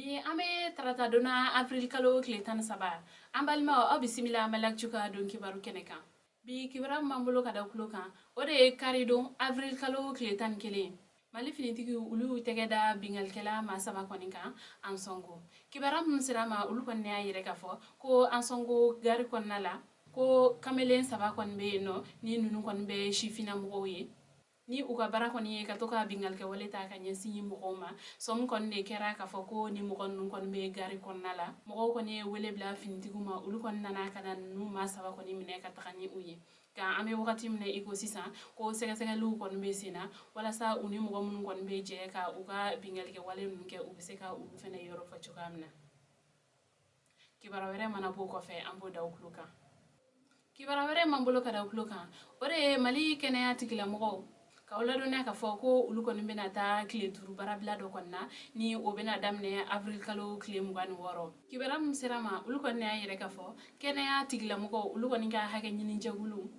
Bi an bɛ tarata don na, avril kalo tile 13. An balimaw, aw bisimila Maliactu ka don kibaru kɛnɛ kan. Bi kibaruya min b'an bolo ka da tulo kan, o de ye karidon avril kalo tile 11, Mali finitigiw olu y'u tɛgɛ da bingalikɛla maa saba kɔni kan Ansɔngo. Kibaruya minnu sera a ma, olu kɔni y'a yɛrɛ k'a fɔ ko Ansɔngo gari kɔnɔna la, ko kamalen saba kɔni bɛ yen nɔ, ni ninnu kɔni bɛ sifinna mɔgɔw ye, ni u ka baara kɔni ye ka to ka bingalikɛwale ta ka ɲɛsin mɔgɔw ma. Sɔmi kɔni de kɛra k'a fɔ ko ni mɔgɔ ninnu kɔni bɛ gari kɔnɔna la. Mɔgɔw kɔni ye wele bila finitigiw ma, olu kɔni nana ka na ninnu maa saba kɔni minɛ ka taga ni u ye. Nka an bɛ wagati min na i ko sisan, ko sɛgɛsɛgɛliw kɔni bɛ sen na walasa u ni mɔgɔ minnu kɔni bɛ jɛ ka u ka bingalikɛwale ninnu kɛ, u bɛ se ka olu fana yɔrɔ fɔ cogoya min na. Kibaruya wɛrɛ mana b'o kɔfɛ, an b'o da u tulo kan. Kibaruya wɛrɛ m'an bolo ka da tulo kan, o de ye Mali kɛnɛya tigilamɔgɔw k'aw ladɔnniya k'a fɔ ko olu kɔni bɛna taa tile 5 baarabila dɔ kɔni na, ni o bɛna daminɛ avril kalo tile 26. Kibaruya min sera ma, olu kɔni y'a yɛrɛ k'a fɔ kɛnɛya tigilamɔgɔw olu kɔni ka hakɛ ɲini jɛkulu,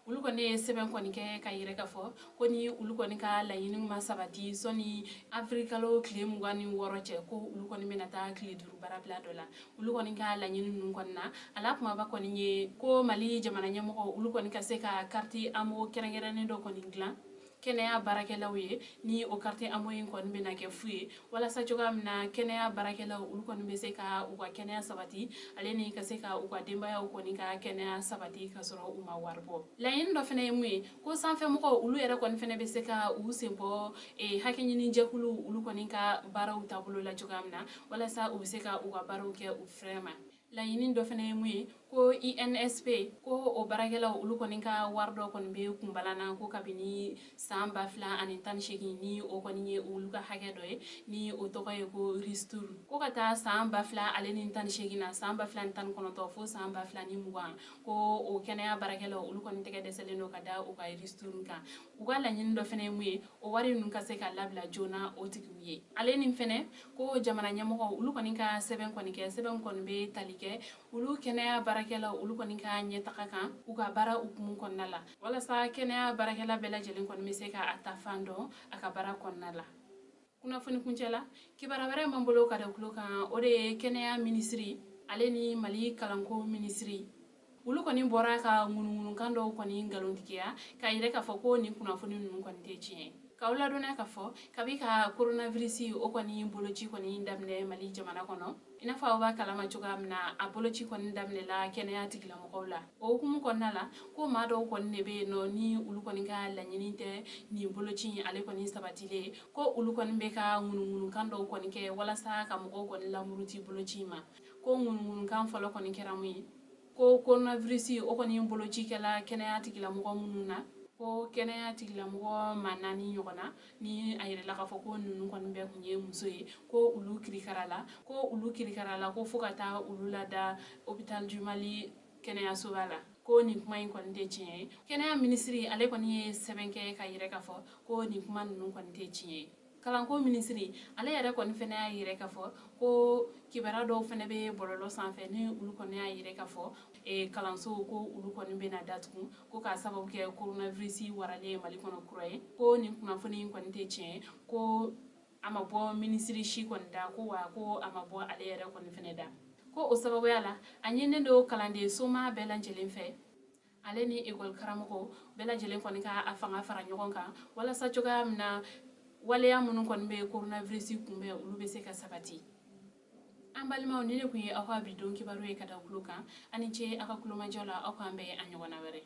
olu kɔni ye sɛbɛn kɔni kɛ ka yɛrɛ k'a fɔ ko ni olu kɔni ka laɲini ma sabati sɔni avril kalo tile 26 cɛ, ko olu kɔni bɛna taa tile 5 baarabila dɔ la. Olu kɔni ka laɲini ninnu kɔni na, a la kumaba kɔni ye ko Mali jamana ɲɛmɔgɔ olu kɔni ka se ka carte AMO kɛrɛnkɛrɛnnen dɔ kɔni dilan kɛnɛya baarakɛlaw ye, ni o carte AMO in kɔni bɛna kɛ fu ye, walasa cogoya min na kɛnɛya baarakɛlaw olu kɔni bɛ se ka u ka kɛnɛya sabati, ale ni ka se ka u ka denbayaw kɔni ka kɛnɛya sabati ka sɔrɔ u ma wari bɔ. Laɲini dɔ fana ye mun ye? Ko sanfɛmɔgɔw olu yɛrɛ kɔni fana bɛ se ka u sen bɔ hakɛ ɲini jɛkulu olu kɔni ka baaraw taabolo la cogoya min na, walasa u bɛ se ka u ka baaraw kɛ u fɛrɛ ma. Laɲini dɔ fana ye mun ye? Ko INSP, ko o baarakɛlaw olu kɔni ka wari dɔ kɔni bɛ kunbalan na, ko kabini san 2018, ni o kɔni ye olu ka hakɛ dɔ ye, ni o tɔgɔ ye ko ristourne, ko ka taa san 2018 na, san 2019 fo san 2020, ko o kɛnɛya baarakɛlaw olu kɔni tɛgɛ dɛsɛlen don ka da u ka ristourne kan. U ka laɲini dɔ fana ye mun ye? O wari ninnu ka se ka labila joona o tigiw ye. Ale ni fɛnɛ ko jamana ɲɛmɔgɔ olu kɔni ka sɛbɛn kɔni kɛ, sɛbɛn kɔni bɛ tali kɛ olu kɛnɛya baarakɛlaw olu kɔni ka ɲɛtaga kan u ka baara hukumu kɔnɔna la, walasa kɛnɛya baarakɛla bɛɛ lajɛlen kɔni bɛ se ka a ta fan dɔn a ka baara kɔnɔna la. Kunnafoni kuncɛ la, kibaruya wɛrɛ m'an bolo ka da tulo kan, o de ye kɛnɛya minisiri ale ni Mali kalanko minisiri olu kɔni bɔra ka ŋunuŋunukan dɔw kɔni nkalontigiya k'a yira k'a fɔ ko nin kunnafoni ninnu kɔni tɛ tiɲɛ ye. K'aw ladɔnniya k'a fɔ kabi ka coronavirus o kɔni boloci kɔni daminɛ Mali jamana kɔnɔ, i n'a fɔ aw b'a kalama cogoya min na, a boloci kɔni daminɛla kɛnɛya tigilamɔgɔw la. O hukumu kɔnɔna la, ko maa dɔw kɔni de bɛ yen nɔ, ni olu kɔni ka laɲini tɛ nin boloci in ale kɔni sabatilen, ko olu kɔni bɛ ka ŋunuŋunukan dɔw kɔni kɛ walasa ka mɔgɔw kɔni lamuruti boloci in ma. Ko ŋunuŋunukan fɔlɔ kɔni kɛra mun ye? Ko coronavirus o kɔni boloci kɛla kɛnɛya tigilamɔgɔ minnu na, ko kɛnɛya tigilamɔgɔ maa naani ɲɔgɔn na, ni a yɛrɛla k'a fɔ ko ninnu kɔni bɛɛ kun ye muso ye, ko olu kirikara la, ko olu kirikara la, ko fo ka taa olu lada hôpital du Mali kɛnɛyasoba la, ko nin kuma in kɔni tɛ tiɲɛ ye. Kɛnɛya minisiri ale kɔni ye sɛbɛn kɛ ka yɛrɛ k'a fɔ ko nin kuma ninnu kɔni tɛ tiɲɛ ye. Kalanko minisiri ale yɛrɛ kɔni fɛnɛ y'a yɛrɛ k'a fɔ ko kibaruya dɔw fɛnɛ bɛ bɔlɔlɔ sanfɛ, ni olu kɔni y'a yɛrɛ k'a fɔ kalansow ko olu kɔni bɛna datugu, ko k'a sababu kɛ coronavirus waralen ye Mali kɔnɔ kura ye, ko nin kunnafoni in kɔni tɛ tiɲɛ ye, ko a ma bɔ minisiri si kɔni da, ko wa ko a ma bɔ ale yɛrɛ kɔni fɛnɛ da. Ko o sababuya la, a ɲininen don kalanden soma bɛɛ lajɛlen fɛ, ale ni ekɔli karamɔgɔw bɛɛ lajɛlen kɔni ka a fanga fara ɲɔgɔn kan, walasa cogoya min na waleya minnu kɔni bɛ coronavirus kunbɛn, olu bɛ se ka sabati. An balimaw, ni ne kun ye aw ka bi don kibaru ye ka da tulo kan. Ani ce aw ka kulomajɔ la. Aw k'an bɛn a ɲɔgɔnna wɛrɛ.